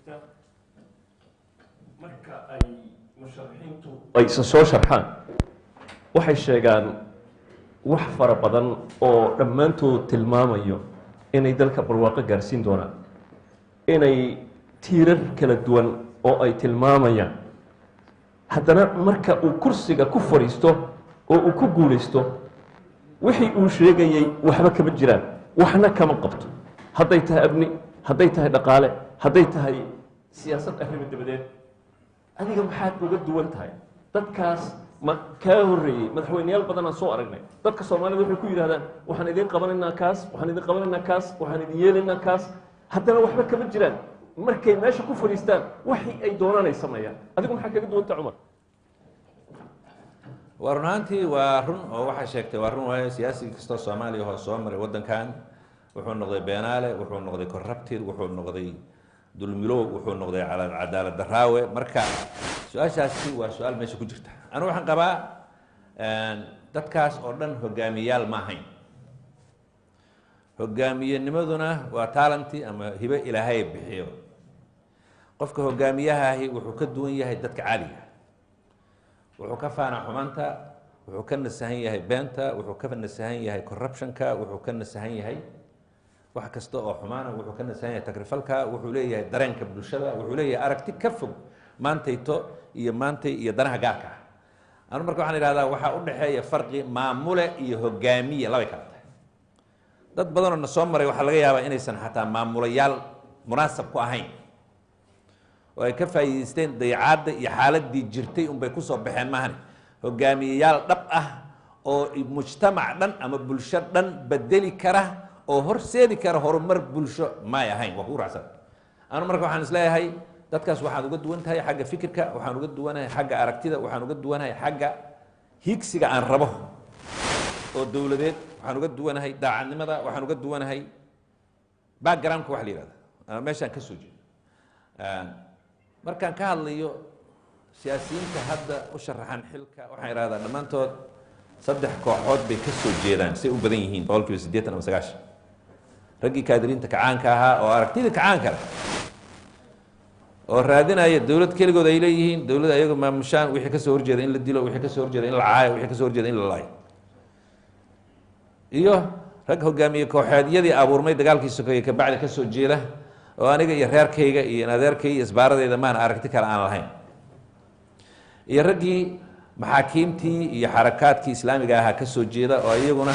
Jirta marka ay musharaxiintu ay isa soo sharxaan, waxay sheegaan wax fara badan oo dhammaantood tilmaamayo inay dalka barwaaqo gaarsiin doonaan, inay tiirar kala duwan oo ay tilmaamayaan. Haddana marka uu kursiga ku fadhiisto oo uu ku guulaysto, wixii uu sheegayey waxba kama jiraan, waxna kama qabto, hadday tahay amni, hadday tahay dhaqaale, hadday tahay siyaasad arrimo dabadeed. Adiga maxaad uga duwan tahay dadkaas ma kaa horreeyey? Madaxweyneyaal badan aan soo aragnay, dadka Soomaalida waxay ku yidhahdaan: "Waxaan idiin qabanaynaa kaas, waxaan idin qabanaynaa kaas, waxaan idin yeelaynaa kaas." Haddana waxba kama jiraan. Markay meesha ku fadhiistaan, wixii ay doonaan ay sameeyaan. Adigu maxaa kaga duwan tahay, Cumar? Waa run ahaantii, waa run oo waxaa sheegtay waa run waayo. Siyaasigi kastoo Soomaaliya hoo soo maray waddankan wuxuu noqday beenaale, wuxuu noqday corrupted, wuxuu noqday dulmilow, wuxuu noqday cadaalad daraawe. Marka su-aashaasi waa su-aal meesha ku jirta. Anigu waxaan qabaa dadkaas oo dhan hogaamiyayaal ma ahayn. Hogaamiyenimaduna waa talent ama hibe Ilaahay bixiyo. Qofka hogaamiyahaahi wuxuu ka duwan yahay dadka caadiga. Wuxuu ka faanaa xumaanta, wuxuu ka nasahan yahay beenta, wuxuu ka nasahan yahay corruptionka, wuxuu ka nasahan yahay wax kasta oo xumaana, wuxuu ka nasahan yahay takrifalka, wuxuu leeyahay dareenka bulshada, wuxuu leeyahay aragti ka fog maantayto iyo maantay iyo danaha gaarka ah. Anu marka waxaan idhahdaa waxaa u dhexeeya farqi maamule iyo hogaamiye, labay kala tahay. Dad badanoo na soo maray waxaa laga yaabaa inaysan xataa maamulayaal munaasab ku ahayn oo ay ka faa'iideysteen dayacaadda iyo xaaladdii jirtay unbay kusoo baxeen maahane, hogaamiyeyaal dhab ah oo mujtamac dhan ama bulsho dhan bedeli kara oo horseedi kara horumar bulsho may ahayn. Waa kugu raacsan. Anu marka waxaan isleeyahay dadkaas waxaad uga duwan tahay xagga fikirka, waxaan uga duwanahay xagga aragtida, waxaan uga duwanahay xagga higsiga aan rabo oo dowladeed, waxaan uga duwanahay daacadnimada, waxaan uga duwanahay backgroundka waxa la yihahda ama meeshaan ka soo jeedo. Markaan ka hadlayo siyaasiyiinta hadda u sharaxan xilka, waxaan idhahdaa dhammaantood saddex kooxood bay ka soo jeedaan, say u badan yihiin 80% ama 90. Raggii kaadiriinta kacaanka ahaa oo aragtida kacaanka leh oo raadinaya dowlad keligood ay leeyihiin, dowlad ayago maamushaan, wixii kasoo horjeeda in la dilo, wixii kasoo horjeeda in la caayo, wixii kasoo horjeeda in la laayo, iyo rag hogaamiye kooxeedyadii abuurmay dagaalkii sokeeye kabacdi kasoo jeeda oo aniga iyo reerkayga iyo adeerkay iyo isbaaradeyda maan aragti kale aan lahayn, iyo raggii maxaakiimtii iyo xarakaadkii islaamiga ahaa kasoo jeeda oo iyaguna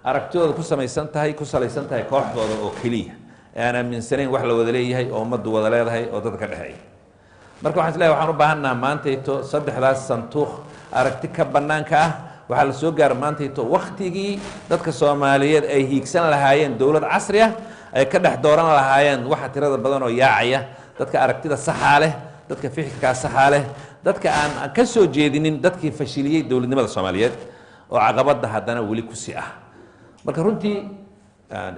aragtidooda ku samaysan tahay, ku salaysan tahay kooxdooda oo keliya, ee aan aaminsanayn wax la wada leeyahay oo ummaddu wada leedahay oo dadka ka dhexeeya. Marka waxaan isleeyahay waxaan u baahannaha maantayto saddexdaas santuuq aragti ka bannaanka ah. Waxaa la soo gaara maantayto waktigii dadka Soomaaliyeed ay hiigsan lahaayeen dowlad casri ah, ay ka dhex dooran lahaayeen waxa tirada badan oo yaacaya, dadka aragtida saxaa leh, dadka fikirkaa saxaa leh, dadka aan ka soo jeedinin dadkii fashiliyey dowladnimada Soomaaliyeed oo caqabadda haddana weli kusii ah. Marka runtii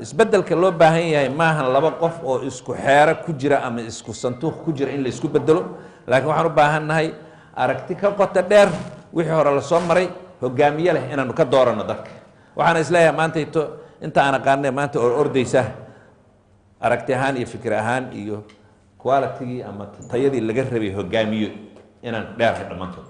isbeddelka loo baahan yahay maahan laba qof oo isku xeero ku jira ama isku santuuq ku jira in la isku bedelo, laakiin waxaan u baahan nahay aragti ka qoto dheer wixii hore lasoo maray, hogaamiye leh inaanu ka dooranno dadka. Waxaana isleeyahay maantayto inta aan aqaane maanta oo ordaysa, aragti ahaan iyo fikir ahaan iyo qualitygii ama tayadii laga rabay hogaamiyo inaan dheerahay dhammaantood.